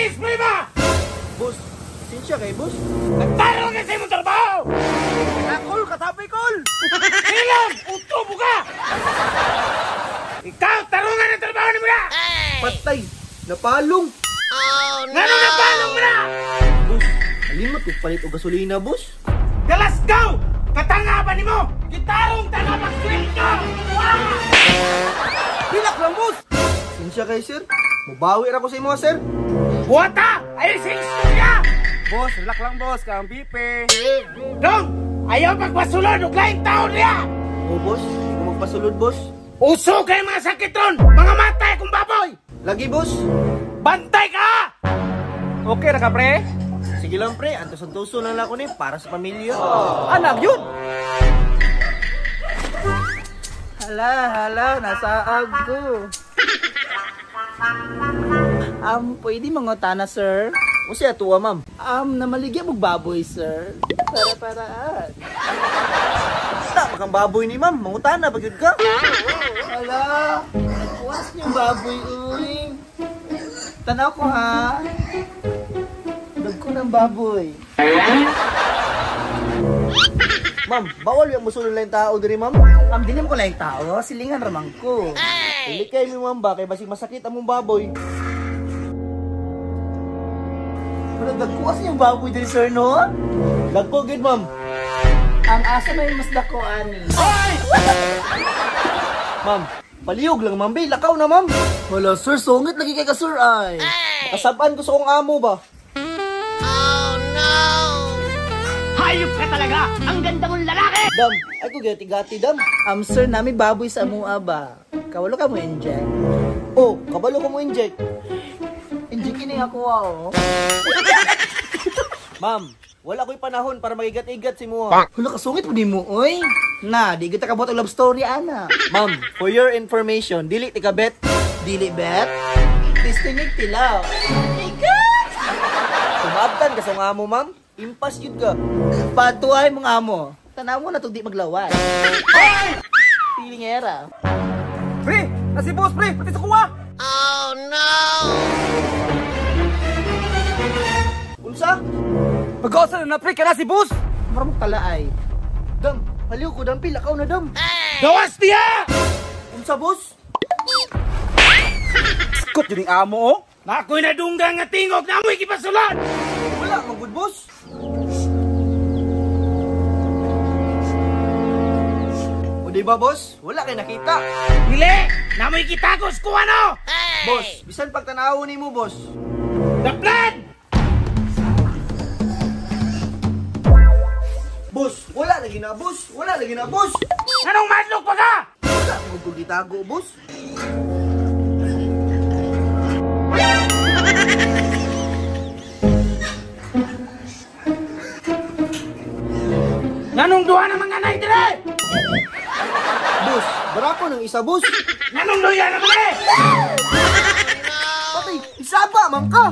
Nag-spray ba? Boss, sinsya kay boss. Nagtarong ka sa imong trabaho! Nakol, katabi kol! Ilan! Utubo ka! Ikaw, tarungan ang trabaho ni mo na! Patay! Napalong! Ngano napalong mo na? Boss, alimot kung palit o gasolina, boss. Galasgaw! Katanga ba nimo? Gitarong tanga pagsweldo! Wah! Pilak lang, boss! Sinsya kay sir. Mubawi ra ko sa imo, sir. Buwata! Ayaw sa istorya! Boss, relax lang boss, kang pipe. Dong! Ayaw pagpasulod og laing taon niya! O, boss, di ko magpasulod, boss. Uso kay mga sakit ron! Mga matay kung baboy! Lagi, boss. Bantay ka! Okay ra ka pre? Sige lang, pre. Antos-antuso lang ako ni para sa pamilya. Anak yun. Hala, hala, nasaag ko. Pwede mangutana, sir? O siya, tuwa, ma'am. Namaligya mong baboy, sir. Para paraan. Basta, makang baboy ni ma'am. Mangutana, pag yun ka. Hala, nagkuwas niyong baboy, uy. Tanaw ko, ha? Dagko ng baboy. Ma'am, bawal yung musulod lang yung tao diri, ma'am. Dilim ko lang yung tao, silingan ramang ko. Dili kay mi, ma'am ba? Kay basig masakit among baboy. Pero dagkuwas niyong baboy diri, sir, no? Dagko gid, ma'am. Ang asa may mas dako, ani. Ma'am, palihog lang, ma'am. Bay, lakaw na, ma'am. Hala, sir, sungit lagi kay ka, sir, ay. Makasabaan ko sa kong amo ba? Hayop ka talaga! Ang ganda mong lalaki! Dam, ay ko gati-gati, dam. Sir, nami baboy sa amua ba? Kawalo ka mo inject. Oh, kabalo ko mo inject. Inject kini ako, oh. Ma'am, wala ko'y panahon para magigat-igat si Mua. Hala, kasungit po di mo, oy. Na, di kita kabot ang love story, ana. Ma'am, for your information, dili ti ka bet. Dili bet? Tistingig tilaw. Ikat! Tumabtan ka sa nga amo, ma'am. Impas yun ka. Patuay mong amo. Tanaw mo na itong di maglaway. Feeling era. Pre, nasi boss pre, pati sa kuwa. Unsa? Pag-usa na pre, kana si boss. Mura mong talaay. Dam, haliw ko dampi, lakaw na dam. Gawas niya! Unsa, boss? Skot yun yung amo oh. Ako'y nadunggang nga tingog na amoy gipasulod! Wala, magud boss. O di ba, boss? Wala kay nakita. Dili! Namoy kitagos ko ano! Boss, bisan pagtanaw nimo, boss. The plan! Boss, wala lagi na, boss. Wala lagi na, boss. Anong madlok pa ka? Wala magud gitago, boss. Nganong duha na mga anay dire? Boss, barako ng isa, boss. Nganong luya na mga eh? Patay, isaba man ka.